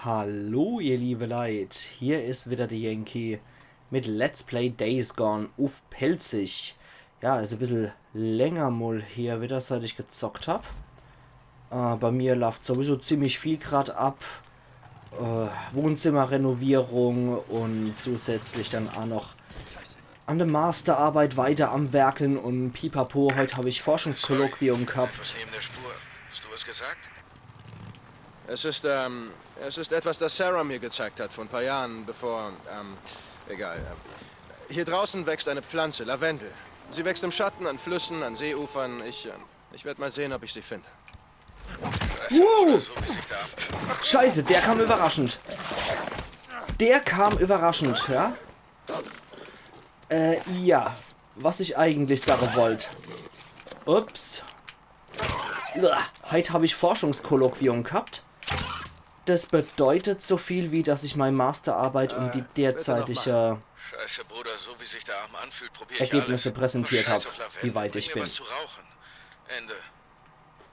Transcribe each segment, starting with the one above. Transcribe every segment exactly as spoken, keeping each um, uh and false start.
Hallo, ihr liebe Leit, hier is wieder de Yankee mit Let's Play Days Gone uff Pälzisch. Ja, is e bissel länger mol her wieder, seit ich gezockt hab. Äh, bei mir laaft sowieso ziemlich viel grad ab. Äh, Wohnzimmerrenovierung und zusätzlich dann aa noch an de Masterarbeit weiter am Werkeln und Pipapo. Heut hab ich Forschungskolloquium gehabt. Etwas neben der Spur. Hast du was gesagt? Es ist, ähm, es ist etwas, das Sarah mir gezeigt hat vor ein paar Jahren, bevor, ähm, egal. Ähm, hier draußen wächst eine Pflanze, Lavendel. Sie wächst im Schatten, an Flüssen, an Seeufern. Ich, ähm, ich werde mal sehen, ob ich sie finde. Scheiße, Bruder, so wie sich da ab- Scheiße, der kam überraschend. Der kam überraschend, ja? Äh, ja. Was ich eigentlich sage wollt. Ups. Uah, heut hab ich Forschungskolloquium gehabt. Das bedeutet so viel wie, dass ich meine Masterarbeit und die derzeitige Scheiße, Bruder, so wie sich der Arm anfühlt, probier ich Ergebnisse alles. Präsentiert hab, wie weit ich bin. Scheiß auf Lavendel, bring mir was zu rauchen. Ende.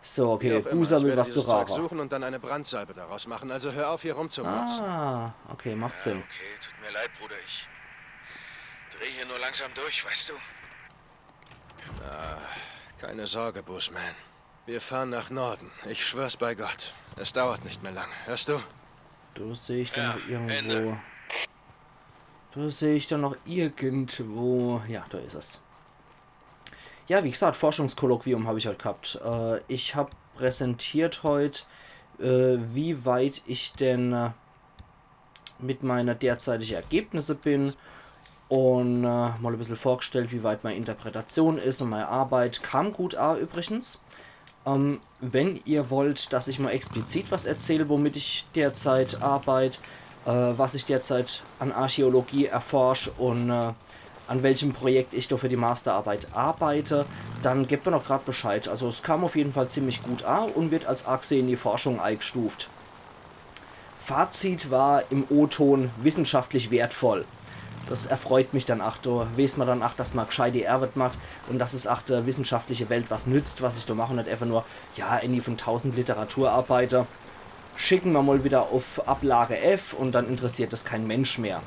So, okay, Bußer will was zu rauchen. Wie auch immer, ich werde dieses Zeug suchen und dann eine Brandsalbe daraus machen, also hör auf, hier rumzumurksen. Ah, okay, macht Sinn. Ja, okay, tut mir leid, Bruder, ich dreh hier nur langsam durch, weißt du? Ah, keine Sorge, Bushman. Wir fahren nach Norden. Ich schwör's bei Gott. Es dauert nicht mehr lange. Hörst du? Do seh ich dann noch irgendwo. Do seh ich dann noch irgendwo. Ja, do is es. Ja, wie gesagt, Forschungskolloquium hab ich halt gehabt. Äh, ich hab präsentiert heut, äh, wie weit ich denn, äh, mit meine derzeitige Ergebnisse bin und, äh, mal e bissel vorgestellt, wie weit meine Interpretation is und meine Arbeit. Kam gut a übrigens. Ähm, wenn ihr wollt, dass ich mal explizit was erzähl, womit ich derzeit arbeit, äh, was ich derzeit an Archäologie erforsch und, äh, an welchem Projekt ich do für die Masterarbeit arbeite, dann gebt mir doch grad Bescheid. Also es kam auf jeden Fall ziemlich gut a und wird als Ark-Seni-Forschung eigestuft. Fazit war im O-Ton wissenschaftlich wertvoll. Das erfreut mich dann ach, do weeß ma dann ach, dass ma gscheite Ärwet macht und dass es ach der wissenschaftliche Welt was nützt, was ich do mach und net einfach nur, ja, eni von tausend Literaturarbeite. Schicken ma mal wieder auf Ablage F und dann interessiert das kein Mensch mehr.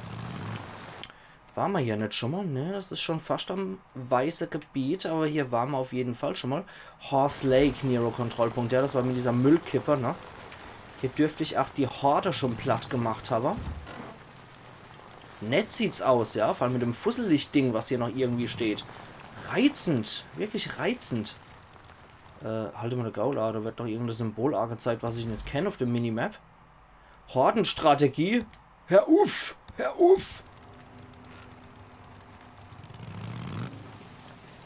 War ma hier net schon mal? Ne, das is schon fascht am weiße Gebiet, aber hier war ma auf jeden Fall schon mal. Horse Lake, Nero Kontrollpunkt. Ja, das war mit dieser Müllkippe, ne? Hier dürft ich ach die Horde schon platt gemacht habe. Nett sieht's aus, ja, vor allem mit dem fusselig Ding, was hier noch irgendwie steht. Reizend, wirklich reizend. Äh, halt mal de Gaul a, do wird noch irgendein Symbol angezeigt, was ich net kenn auf dem Minimap. Hordenstrategie? Hör uff! Hör uff!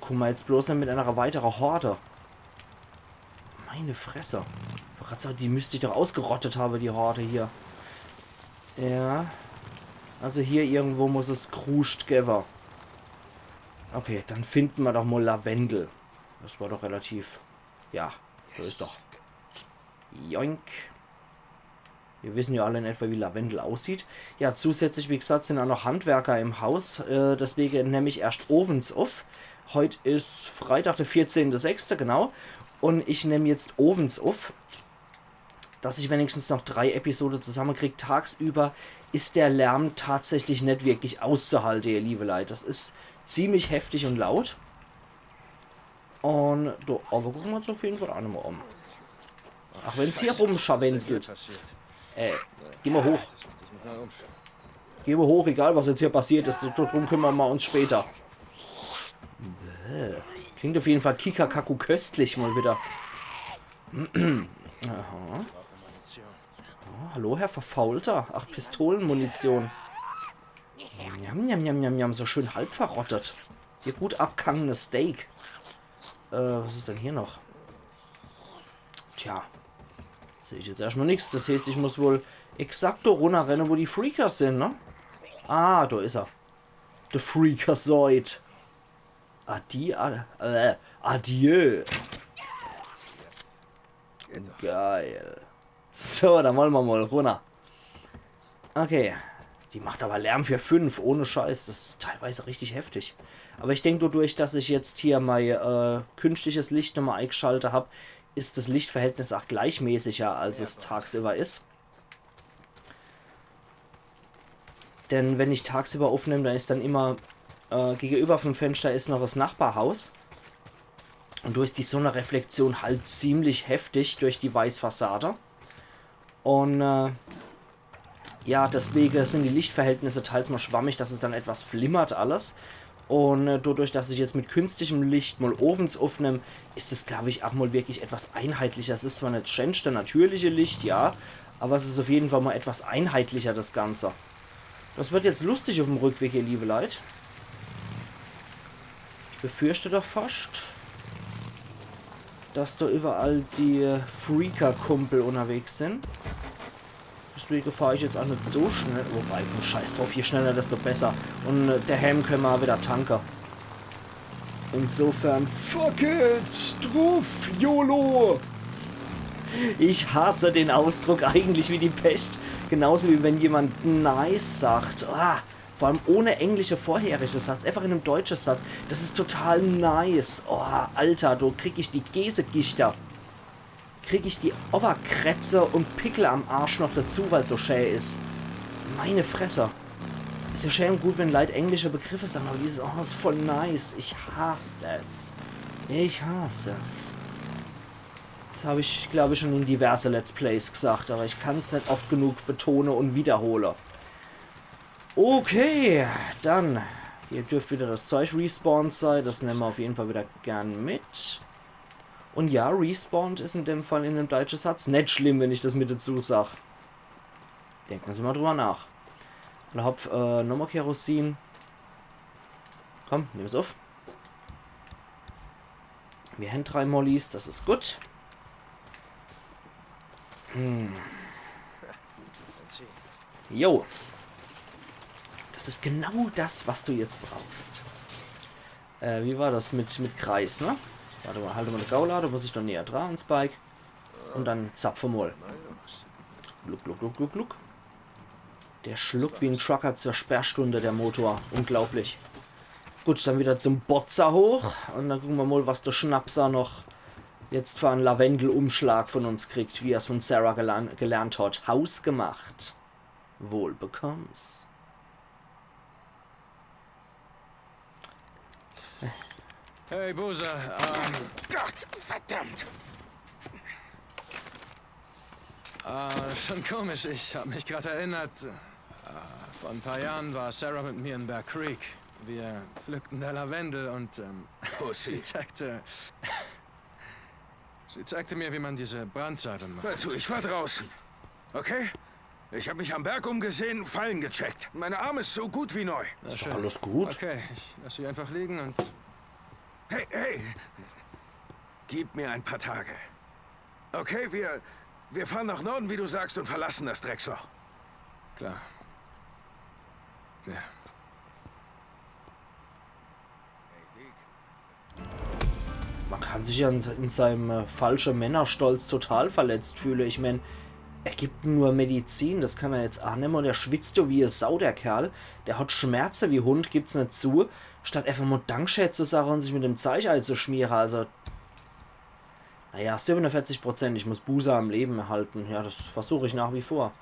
Guck mal, jetzt bloß net mit einer weiteren Horde. Meine Fresse. Ich wollt grad sagen, die müsst ich doch ausgerottet habe, die Horde hier. Ja. Also hier irgendwo muss es Kruscht gewwe. Okay, dann finden ma doch mal Lavendel. Das war doch relativ. Ja, so is doch. Joink. Wir wissen ja alle in etwa, wie Lavendel aussieht. Ja, zusätzlich, wie gesagt, sind auch noch Handwerker im Haus. Äh, deswegen nemm ich erst owens uff. Heut is Freitag, der vierzehnte sechste, genau. Und ich nemm jetzt owens uff, dass ich wenigstens noch drei Episode zusammekrieg. Tagsüber is der Lärm tatsächlich net wirklich auszuhalte, ihr liebe Leit. Das is ziemlich heftig und laut. Und do owwe gucke ma uns auf jeden Fall auch nochmal um. Ach, wenn's hier rumscharwenzelt. Äh, geh ma hoch. Geh ma hoch, egal was jetzt hier passiert is. Drum kümmern ma uns später. Bäh. Klingt auf jeden Fall Kikakaku köstlich mal wieder. Aha. Oh, hallo, Herr Verfaulter. Ach, Pistolenmunition. Njam, njam, njam, njam, njam, so schön halb verrottet. Hier gut abgehangenes Steak. Äh, was is denn hier noch? Tja. Seh ich jetzt erstmal nix. Das heißt, ich muss wohl exakt do runnerrenne, wo die Freakers sind, ne? Ah, do is er. Der Freakazoid. Adi, a-, äh, adieu. Geil. So, dann wolle ma mal runner. Okay. Die macht aber Lärm für fünf, ohne Scheiß. Das is teilweise richtig heftig. Aber ich denk, dadurch, dass ich jetzt hier mei, äh, künstliches Licht nochmal eigschalte hab, is das Lichtverhältnis auch gleichmäßiger, als es tagsüber is. Denn wenn ich tagsüber uffnemm, dann is dann immer, äh, gegenüber vom Fenster is noch das Nachbarhaus. Und do is die Sonnereflexion halt ziemlich heftig durch die weiß Fassade. Und, äh, ja, deswege sin die Lichtverhältnisse teils mal schwammig, dass es dann etwas flimmert alles. Und, äh, dadurch, dass ich jetzt mit künstlichem Licht mal owens uffnemm, is es, glaub ich, auch mal wirklich etwas einheitlicher. Es is zwar net das schönste natürliche Licht, ja, aber es is auf jeden Fall mal etwas einheitlicher, das Ganze. Das wird jetzt lustig auf dem Rückweg, ihr liebe Leit. Ich befürchte doch fast, dass da überall die Freaker-Kumpel unterwegs sin. Deswege fahr ich jetzt auch net so schnell. Wobei, komm, scheiß drauf, je schneller, desto besser. Und, äh, daheim können wir wieder tanken. Insofern, fuck it, druff, yolo. Ich hasse den Ausdruck eigentlich wie die Pest. Genauso wie wenn jemand nice sagt. Ah, vor allem ohne englische vorherige Satz, einfach in einem deutschen Satz. Das is total nice. Oh, Alter, do krieg ich die Gesegichter. Krieg ich die Oberkrätze und Pickel am Arsch noch dazu, weil's so schä is. Meine Fresse. Is ja schä und gut, wenn Leit englische Begriffe sagen, aber dieses, oh, is voll nice. Ich hass es. Ich hass es. Das hab ich, glaub ich, schon in diverse Let's Plays gesagt, aber ich kann's net oft genug betone und wiederhole. Okay, dann. Hier dürft wieder das Zeug respawned sei. Das nemme wir auf jeden Fall wieder gern mit. Und ja, respawned is in dem Fall in dem deutschen Satz net schlimm, wenn ich das mit dazu sag. Denken wir mal drüber nach. Und hopp, äh, nochmal Kerosin. Komm, nimm es auf. Wir haben drei Mollys, das is gut. Hm. Jo. Das is genau das, was du jetzt brauchst. Äh, wie war das mit, mit Kreis, ne? Warte mal, halte mal de Gaul an, do muss ich doch näher dran ans Bike. Und dann zapfe mal. Gluck, gluck, gluck, gluck, gluck. Der schluckt wie en Trucker zur Sperrstunde, der Motor. Unglaublich. Gut, dann wieder zum Botzer hoch. Und dann gucken wir mal, was der Schnapser noch jetzt für en Lavendelumschlag von uns kriegt, wie er's von Sarah gelan- gelernt hat. Hausgemacht. Wohl bekomm's. Hey, Boozer, ähm, Gott, verdammt! Äh, schon komisch, ich hab mich gerade erinnert. Äh, vor ein paar Jahren war Sarah mit mir in Bear Creek. Wir pflückten da Lavendel und, ähm, Pussy. sie zeigte, sie zeigte mir, wie man diese Brandsalbe macht. Hör zu, ich war draußen. Okay? Ich habe mich am Berg umgesehen, Fallen gecheckt. Mein Arm ist so gut wie neu. Na schön. Alles gut? Okay, ich lass sie einfach liegen und Hey, hey! Gib mir ein paar Tage. Okay, wir, wir fahren nach Norden, wie du sagst, und verlassen das Drecksloch. Klar. Ja. Man kann sich ja in, in seinem äh, falschen Männerstolz total verletzt fühlen. Ich mein, er gibt nur Medizin, das kann er jetzt annemme. Und er schwitzt ja wie e Sau, der Kerl. Der hat Schmerzen wie Hund, gibt's net zu. Statt einfach mal Dankschä zu sagen und sich mit dem Zeug einzuschmieren. Also, naja, siebenundvierzig Prozent, ich muss Boozer am Leben erhalten. Ja, das versuche ich nach wie vor.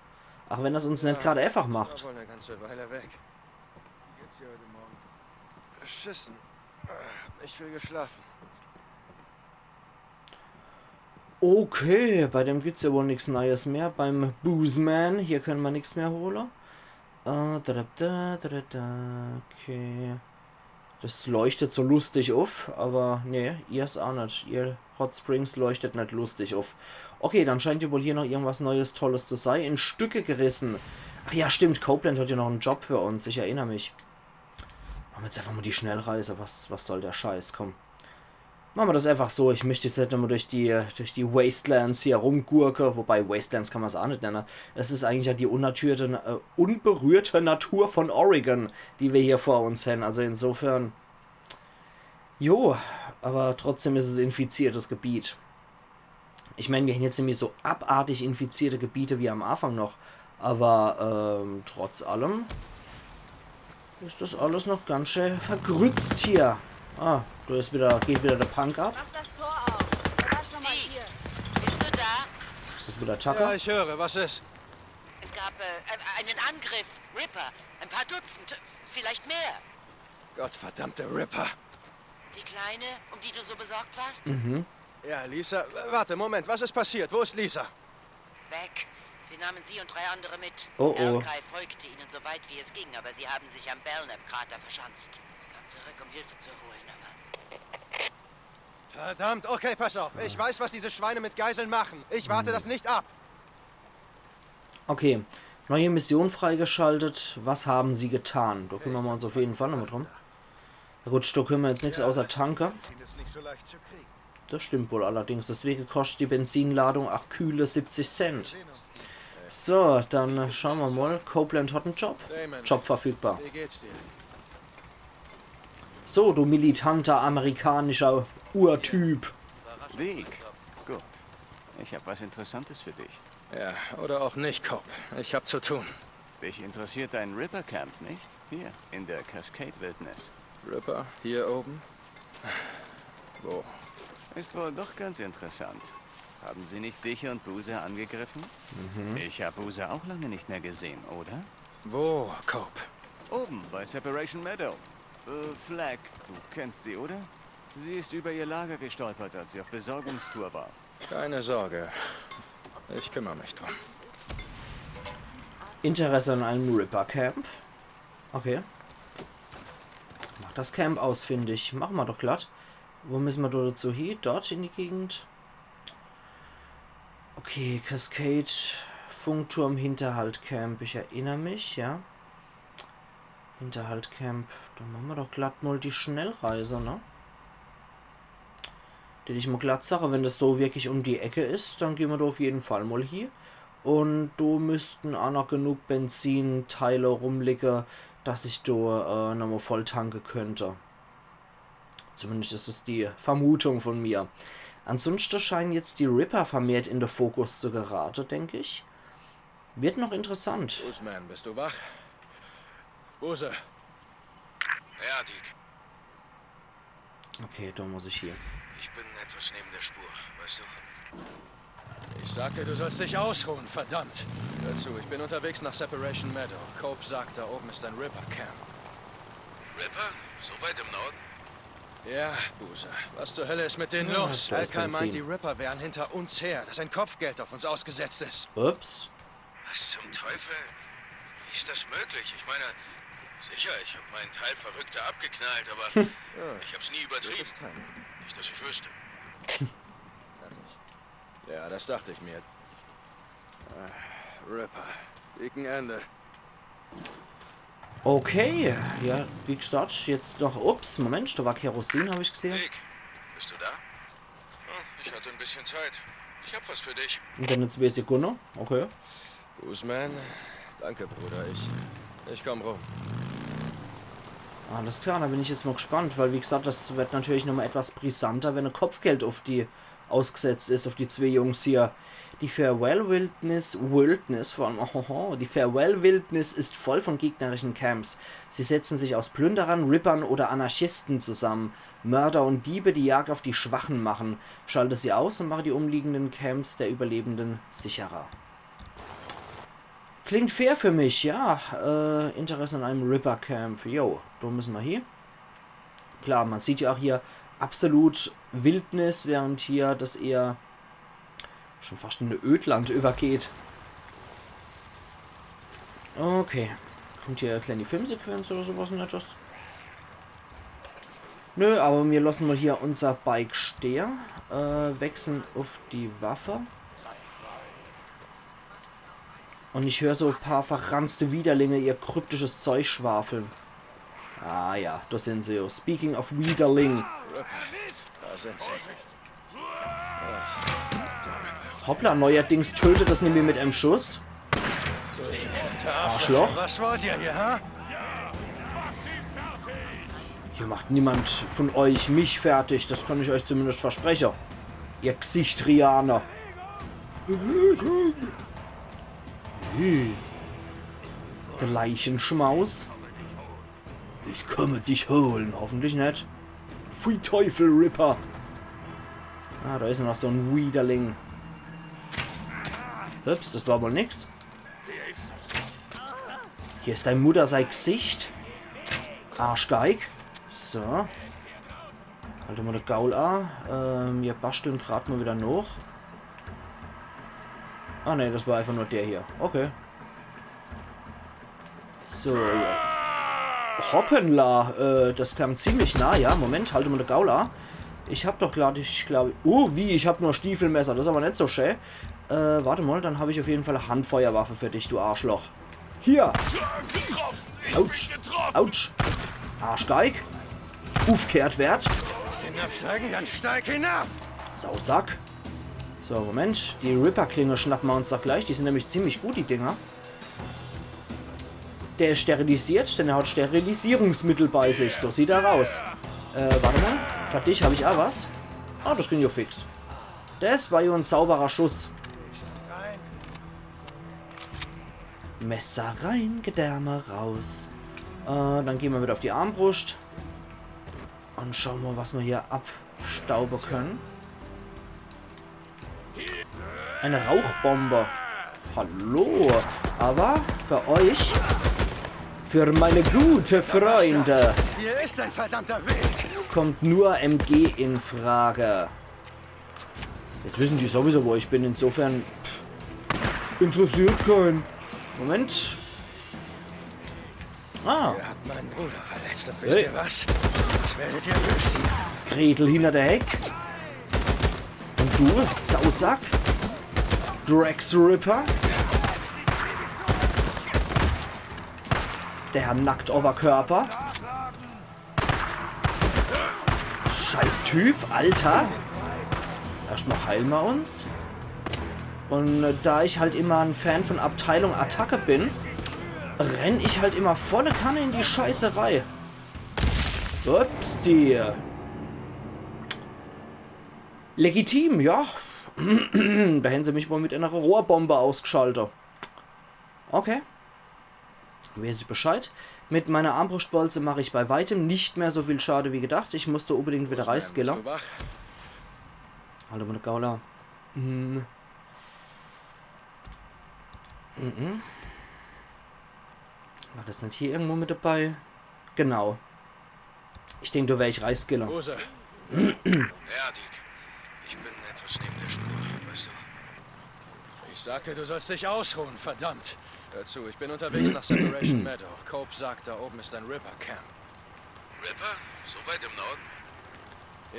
Auch wenn das uns net gerade einfach macht. Wohl eine ganze Weile weg. Jetzt hier heute Morgen. Beschissen. Hab nicht viel geschlafen. Okay, bei dem gibt's ja wohl nix Neues mehr. Beim Boozman, hier können wir nix mehr holen. Äh, da, da, da, da, da, da, okay. Das leuchtet so lustig auf, aber nee, ihrs auch net. Ihr Hot Springs leuchtet net lustig auf. Okay, dann scheint ja wohl hier noch irgendwas Neues, Tolles zu sein. In Stücke gerissen. Ach ja, stimmt, Copeland hat ja noch en Job für uns, ich erinner mich. Machen wir jetzt einfach mal die Schnellreise. Was, was soll der Scheiß? Komm. Machen wir das einfach so. Ich möchte jetzt net nochmal durch die, durch die Wastelands hier rumgurke. Wobei, Wastelands kann man's auch net nennen. Es is eigentlich ja die unnatürte, äh, unberührte Natur von Oregon, die wir hier vor uns haben. Also insofern. Jo, aber trotzdem is es infiziertes Gebiet. Ich mein, wir haben jetzt nämlich so abartig infizierte Gebiete wie am Anfang noch. Aber ähm, trotz allem is das alles noch ganz schön vergrützt hier. Ah, da is wieder, geht wieder der Punk ab. Mach das Tor auf. Er war schon mal hier. Bist du da? Is das wieder Tucker? Ja, ich höre. Was ist? Es gab äh, einen Angriff. Ripper. Ein paar Dutzend, vielleicht mehr. Gottverdammte Ripper. Die Kleine, um die du so besorgt warst? Ja, Lisa, w- warte, Moment, was ist passiert? Wo ist Lisa? Weg. Sie nahmen sie und drei andere mit. Oh, oh. Alki folgte ihnen so weit wie es ging, aber sie haben sich am Belknap-Krater verschanzt. Er kam zurück, um Hilfe zu holen, aber Verdammt, okay, pass auf. Ich weiß, was diese Schweine mit Geiseln machen. Ich warte das nicht ab. Okay. Neue Mission freigeschaltet. Was haben sie getan? Da kümmern wir uns auf jeden Fall nochmal drum. Na gut, da können wir jetzt nichts außer tanken. Benzin ist nicht so leicht zu kriegen. Das stimmt wohl allerdings. Deswegen kostet die Benzinladung auch kühle siebzig Cent. So, dann äh, schauen wir mal. Copeland hat einen Job. Job verfügbar. Wie geht's dir? So, du militanter amerikanischer Urtyp. Deke. Gut. Ich habe was Interessantes für dich. Ja, oder auch nicht, Cope. Ich hab zu tun. Dich interessiert dein Ripper-Camp, nicht? Hier, in der Cascade-Wildnis. Ripper, hier oben? Wo? Ist wohl doch ganz interessant. Haben sie nicht dich und Boozer angegriffen? Ich habe Boozer auch lange nicht mehr gesehen, oder? Wo, Cope? Oben, bei Separation Meadow. Äh, Flag, du kennst sie, oder? Sie ist über ihr Lager gestolpert, als sie auf Besorgungstour war. Keine Sorge. Ich kümmere mich drum. Interesse an einem Ripper-Camp. Okay. Mach das Camp ausfindig. Machen wir doch glatt. Wo müssen wir da dazu hin? Dort in die Gegend. Okay, Cascade, Funkturm, Hinterhalt-Camp. Ich erinnere mich, ja. Hinterhalt-Camp. Dann machen wir doch glatt mal die Schnellreise, ne? Denn ich mal glatt sage, wenn das da wirklich um die Ecke ist, dann gehen wir da auf jeden Fall mal hier. Und da müssten auch noch genug Benzinteile rumliegen, dass ich da äh, nochmal voll tanken könnte. Zumindest ist es die Vermutung von mir. Ansonsten scheinen jetzt die Ripper vermehrt in den Fokus zu geraten, denke ich. Wird noch interessant. Boozman, bist du wach? Boozer. Ja, Deke. Okay, da muss ich hier. Ich bin etwas neben der Spur, weißt du? Ich sagte, du sollst dich ausruhen, verdammt. Hör zu, ich bin unterwegs nach Separation Meadow. Cope sagt, da oben ist ein Ripper-Camp. Ripper? So weit im Norden? Ja, Boozer. Was zur Hölle ist mit denen Ja, los? da ist Alki meint, Benzin. Die Ripper wären hinter uns her, dass ein Kopfgeld auf uns ausgesetzt ist. Ups. Was zum Teufel? Wie ist das möglich? Ich meine, sicher, ich habe meinen Teil Verrückter abgeknallt, aber ich habe es nie übertrieben. Gutes Timing. Nicht, dass ich wüsste. Ja, das dachte ich mir. Ah, Ripper. Deacon Ende. Okay, ja, wie gesagt, jetzt noch. Ups, Moment, da war Kerosin, habe ich gesehen. Deke, bist du da? Oh, ich hatte ein bisschen Zeit. Ich habe was für dich. Und dann in zwei Sekunden. Okay. Boozman, danke, Bruder. Ich. Ich komm rum. Alles klar, da bin ich jetzt mal gespannt, weil wie gesagt, das wird natürlich nochmal etwas brisanter, wenn ein Kopfgeld auf die ausgesetzt ist, auf die zwei Jungs hier. Die Farewell Wildnis, Wildnis vor allem, ohoho, die Farewell Wildnis ist voll von gegnerischen Camps. Sie setzen sich aus Plünderern, Rippern oder Anarchisten zusammen. Mörder und Diebe, die Jagd auf die Schwachen machen. Schalte sie aus und mache die umliegenden Camps der Überlebenden sicherer. Klingt fair für mich, ja. Äh, Interesse an einem Ripper-Camp. Jo, da müssen wir hier. Klar, man sieht ja auch hier absolut Wildnis, während hier das eher schon fast in ein Ödland übergeht. Okay. Kommt hier eine kleine Filmsequenz oder sowas Nettes? Nö, aber wir lassen mal hier unser Bike stehen. Äh, wechseln auf die Waffe. Und ich höre so ein paar verranzte Widerlinge ihr kryptisches Zeug schwafeln. Ah ja, das sind sie. Speaking of Widerling. Da sind sie. Hoppla, neuerdings tötet das nämlich mit einem Schuss. Arschloch. Was wollt ihr hier, ha? Hier macht niemand von euch mich fertig, das kann ich euch zumindest versprechen. Ihr Gesichtrianer. Leichenschmaus. Ich komme dich holen, hoffentlich nicht. Pfui Teufel, Ripper. Ah, da ist noch so ein Widerling. Ups, das war wohl nix. Hier is dei Mutter sei Gsicht. Arschgeig. So. Halt mol de Gaul a. Ähm, mir baschtle grad mol wieder noch. Ah ne, das war einfach nur der hier. Okay. So. Hoppala, äh, das kam ziemlich nah, ja. Moment, halt mol de Gaul a. Ich hab doch grad, ich glaub, oh, wie, ich hab nur Stiefelmesser, das is aber net so schä. Äh, wart mol, dann hab ich auf jeden Fall e Handfeuerwaffe für dich, du Arschloch. Hier! Autsch! Autsch! Arschgeig! Ufkehrt werd! Willst hinabsteigen? Dann steig hinab! Sausack! So, Moment. Die Ripper-Klinge schnappe mer uns doch gleich. Die sin nämlich ziemlich gut, die Dinger. Der is sterilisiert, denn er hat Sterilisierungsmittel bei sich. So sieht er aus. Äh, wart mol. Für dich hab ich a was. Ah, das ging ja fix. Das war ja e sauberer Schuss. Messer rein, Gedärme raus. Äh, dann gehn mer wieder auf die Armbruscht. Und schaue mol, was mer hier abstaube könne. Eine Rauchbombe. Hallo. Aber für euch, für meine gute Freunde, Hier ist ein verdammter Weg. Kommt nur M G in Frage. Jetzt wissen die sowieso, wo ich bin. Insofern, pff, interessiert keinen. Moment. Ah, Ihr habt meinen Bruder verletzt und wisst ihr was? Ich werde dir büßen. Gretel hinter der Heck. Und du, Sausack. Drecksripper. Der Herr Nacktoberkörper. Scheiß Typ, Alter. Erstmal heile mer uns. Und äh, da ich halt immer e Fan von Abteilung Attacke bin, renn ich halt immer volle Kanne in die Scheiße rei. Upsi. Legitim, ja. Da hän se mich wohl mit einer Rohrbombe ausgeschaltet. Okay. Weeß ich Bescheid. Mit meiner Armbrustbolze mache ich bei weitem nicht mehr so viel Schade wie gedacht. Ich musste unbedingt wieder Bist reiskille. du wach? Hallo, meine Gaula. Hm. Mhm. War das net hier irgendwo mit dabei? Genau. Ich denk, do wär ich reiskille. Boozer, Ja, Deek. Ich bin etwas neben der Spur, weißt du. Ich sagte, du sollst dich ausruhen, verdammt. Hör zu, ich bin unterwegs nach Separation Meadow. Cope sagt, da oben ist ein Ripper-Camp. Ripper? So weit im Norden?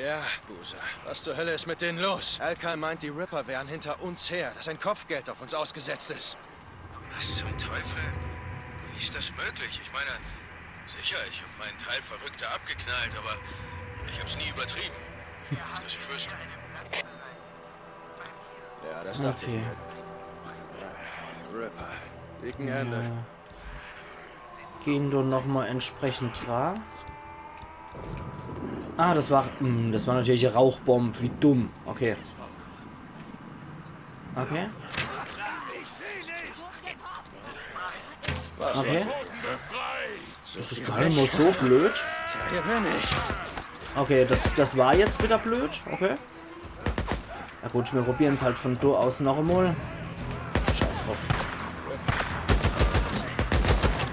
Ja, Boozer. Was zur Hölle ist mit denen los? Alkai meint, die Ripper wären hinter uns her, dass ein Kopfgeld auf uns ausgesetzt ist. Was zum Teufel? Wie ist das möglich? Ich meine, sicher, ich habe meinen Teil Verrückter abgeknallt, aber ich habe es nie übertrieben. Nicht, dass ich wüsste. Ja, das dachte Okay. ich mir. Ripper. Deacon Ende. Gehn do nochmal entsprechend dra. Ah, das war, hm, das war natürlich e Rauchbomb. Wie dumm. Okay. Okay. Okay. Das is gar net mal so blöd. Tja, hier bin ich. Okay, das, das war jetzt wieder blöd. Okay. Na gut, mir probieren's halt von do aus noch emol. Scheiß drauf.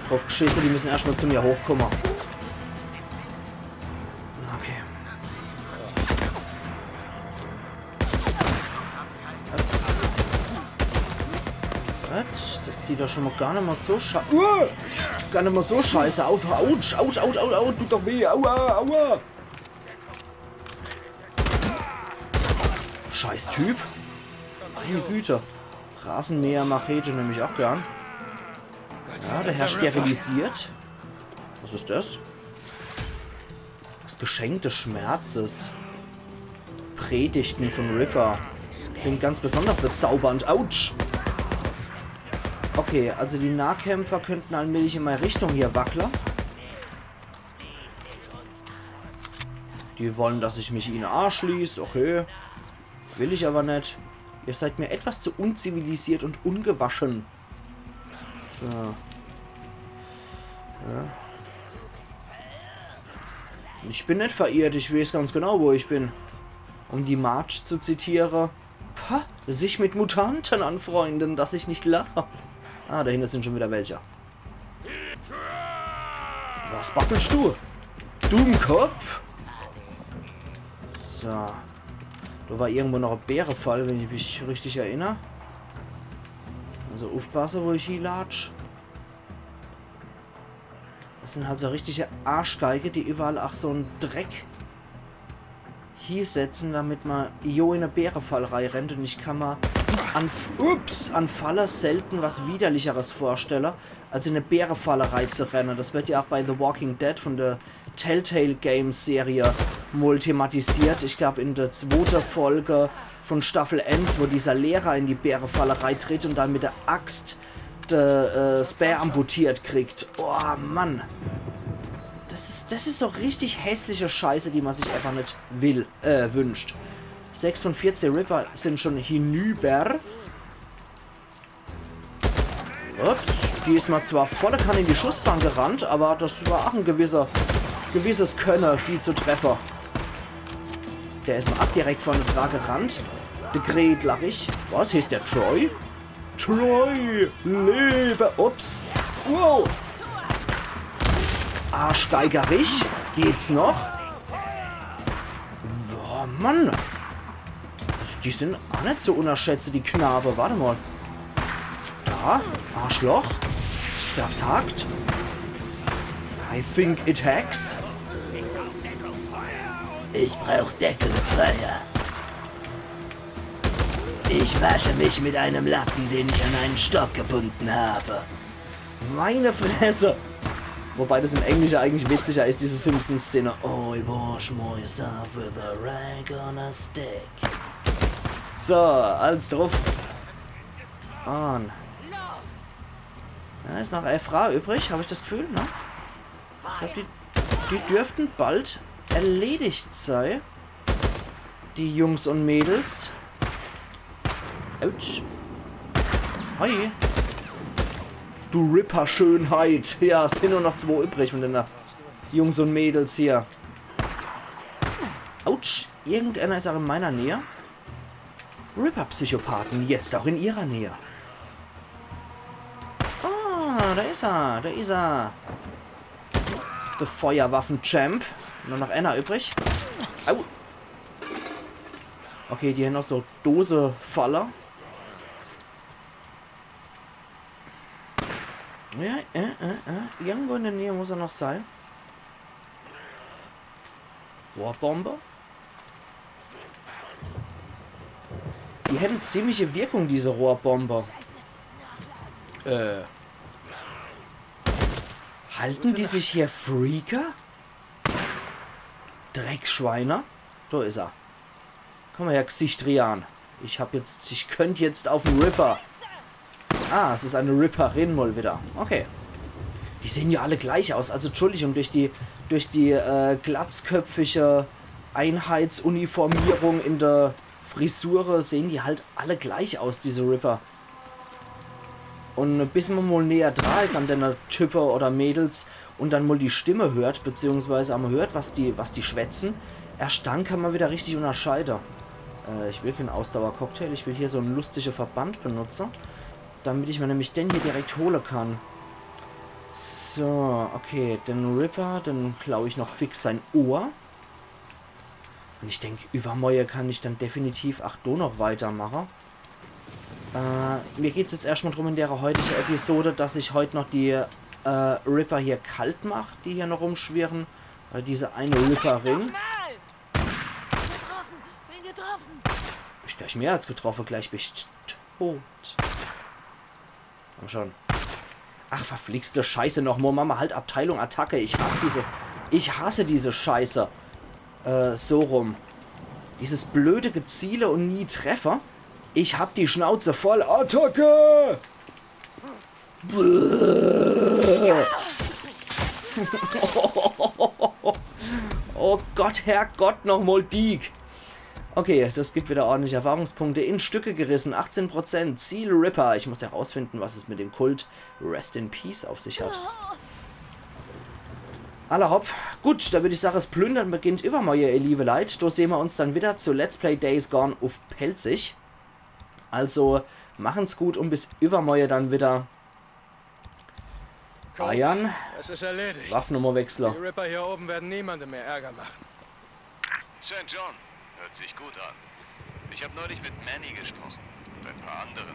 Drauf geschisse, die müssen erstmal zu mir hochkommen. Okay. Ups. Was? Das sieht doch schon mal gar net mal so sche-, Uah! Gar net mal so scheiße aus. Autsch, autsch, autsch, autsch, autsch, tut doch weh. Aua, aua. Scheiß Typ. Meine Güte. Rasenmäher-Machete nehm ich auch gern. Ja, der Herr sterilisiert. Was is das? Das Geschenk des Schmerzes. Predigten von Ripper. Klingt ganz besonders bezaubernd. Autsch! Okay, also die Nahkämpfer könnten allmählich in meine Richtung hier wackle. Die wollen, dass ich mich ihnen anschließ. Okay. Will ich aber net. Ihr seid mir etwas zu unzivilisiert und ungewaschen. So. Ja. Ich bin net verirrt, ich weeß ganz genau, wo ich bin. Um die Marge zu zitiere: Pah, sich mit Mutanten anfreunden, dass ich nicht lache. Ah, dahinter sind schon wieder welche. Was babbelst du? Dummkopf? So. Do war irgendwo noch e Bärefall, wenn ich mich richtig erinner. Also uffpasse, wo ich hielatsch. Das sin halt so richtige Arschgeige, die iwwerall ach so en Dreck hiesetze, damit ma jo in e Bärefall reirennt. Un ich kann ma an, ups, an Falle selten was Widerlicheres vorstelle, als in e Bärefall reizurenne. Das werd ja ach bei The Walking Dead von de Telltale Games Serie mol thematisiert. Ich glaub, in de zwote Folge von Staffel eens, wo dieser Lehrer in die Bärefall reitritt un dann mit de Axt de, äh, 's Bää amputiert kriegt. Oh Mann. Das is, das is so richtig hässliche Scheiße, die ma sich einfach net will, äh, wünscht. Sechs von vierzehn Ripper sin schon hinüber. Ups, die is ma zwar volle Kanne in die Schussbahn gerannt, aber das war ach e gewisse, gewisses Könne, die zu treffe. Der is ma ach direkt vorne dra gerannt. De Gret, lach ich. Was, heeßt der Troy? Troy, lebe. Ups. Wow. Arschgeigerich. Geht's noch? Oh Mann. Die sin ach net zu unnerschätze, die Knabe. Wart emol. Da, Arschloch. Ich glaab's hackt. I think it hacks. Ich brauch Deckungsfeuer. Ich wasche mich mit einem Lappen, den ich an einen Stock gebunden habe. Meine Fresse! Wobei das im Englische eigentlich witziger is, diese Simpsons-Szene. I wash myself with a rag on a stick. So, alles druff. An. Ja, is noch elf Ra übrig, hab ich das Gefühl, ne? Ich glaab, die, die dürften bald erledigt sei. Die Jungs un Mädels. Autsch. Hi. Du Ripper-Schönheit. Ja, es sin nur noch zwo übrig von denne Jungs un Mädels hier. Autsch. Irgendeiner is ach in meiner Nähe. Ripper-Psychopathen, jetzt auch in ihrer Nähe. Ah, da is er, da is er. De Feuerwaffen-Champ. Nur noch einer übrig. Au. Okay, die hen noch so Dose-Falle. Ja, äh, äh, äh. Irgendwo in der Nähe muss er noch sei. Rohrbombe? Die hätten ziemliche Wirkung, diese Rohrbombe. Äh. Halten die sich hier Freaker? Dreckschweine. Do is er. Komm her, Gsichtrian. Ich hab jetzt, ich könnt jetzt auf den Ripper. Ah, es is eine Ripperin mol wieder. Okay. Die sehen ja alle gleich aus. Also, Entschuldigung, durch die, durch die, äh, glatzköpfige Einheitsuniformierung in der Frisur sehen die halt alle gleich aus, diese Ripper. Un bis man mol näher dra is an denne Type oder Mädels un dann mol die Stimme hört, beziehungsweise am hört, was die, was die schwätzen, erscht dann kann man wieder richtig unnerscheide. Äh, ich will kein Ausdauercocktail, ich will hier so en lustige Verband benutze, damit ich mir nämlich den hier direkt hole kann. So, okay, den Ripper, den klau ich noch fix sein Ohr. Un ich denk, iwwermorje kann ich dann definitiv ach do noch weitermache. Äh, mir geht's jetzt erscht mol drum in dere heutige Episode, dass ich heut noch die, äh, Ripper hier kalt mach, die hier noch rumschwirren. Weil diese eine Ripperin. Bin getroffen! Bin getroffen! Is gleich mehr als getroffe, gleich bist tot. Komm schon. Ach, verflixte Scheiße noch mol. Mama, halt Abteilung Attacke. Ich hasse diese, ich hasse diese Scheiße. Äh, so rum. Dieses blöde Geziele un nie Treffe. Ich hab die Schnauze voll. Attacke! Bäh. Oh Gott, Herrgott, noch mol Deek. Okay, das gibt wieder ordentlich Erfahrungspunkte. In Stücke gerissen, achtzehn Prozent. Ziel Ripper. Ich muss ja rausfinden, was es mit dem Kult Rest in Peace auf sich hat. Alla hopp. Gut, da würd ich sage, es Plündern beginnt iwwermorje, ihr liebe Leit. Do sehn mer uns dann wieder zu Let's Play Days Gone uff Pälzisch. Also, machen's gut un bis iwwermorje dann wieder. Eiern. Es ist erledigt. Waffenummerwechsler. Die Ripper hier oben werden niemandem mehr Ärger machen. Saint John. Hört sich gut an. Ich habe neulich mit Manny gesprochen. Und ein paar anderen.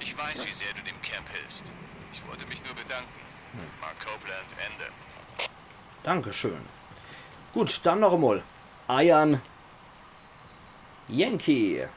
Ich weiß, wie sehr du dem Camp hilfst. Ich wollte mich nur bedanken. Mark Copeland, Ende. Dankeschön. Gut, dann noch einmal. Eiern. Yankee.